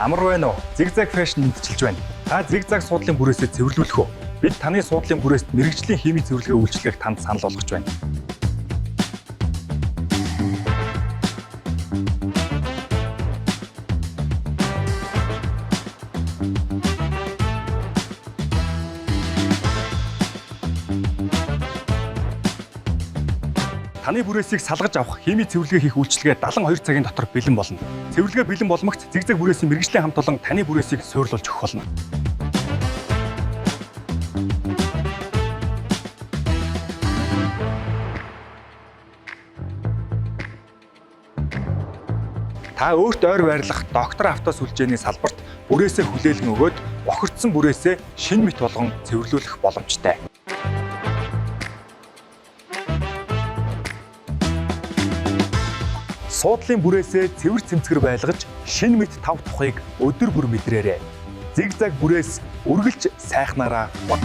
Амар байна уу? Zigzag Fashion мэдчилж байна. Та Zigzag суудлын бүрээсээ цэвэрлүүлэх үү? Бид таны суудлын бүрээст мэргэжлийн химийн цэвэрлэгээ үйлчилгээг танд санал болгож байна. Таны бүрээсийг салгаж авах химийн цэвэрлэгээ хийх үйлчилгээ 72 цагийн дотор бэлэн болно. Цэвэрлэгээ бэлэн болмогц Zigzag бүрээсийн мэргэжлийн хамт олон таны бүрээсийг суурлуулж өгөх болно. Та өөрт ойр байрлах доктор авто сүлжээний салбарт бүрээсээ хүлээлгэн өгөөд бохирдсон бүрээсээ шинэ мэт болгон цэвэрлүүлэх боломжтой. Суудлын бүрээсээ цэвэр цэмцгэр байлгаж шинэ мэт тав тухыг өдөр бүр мэдрээрэй. Зигзаг бүрээс үргэлж сайхнараа бод.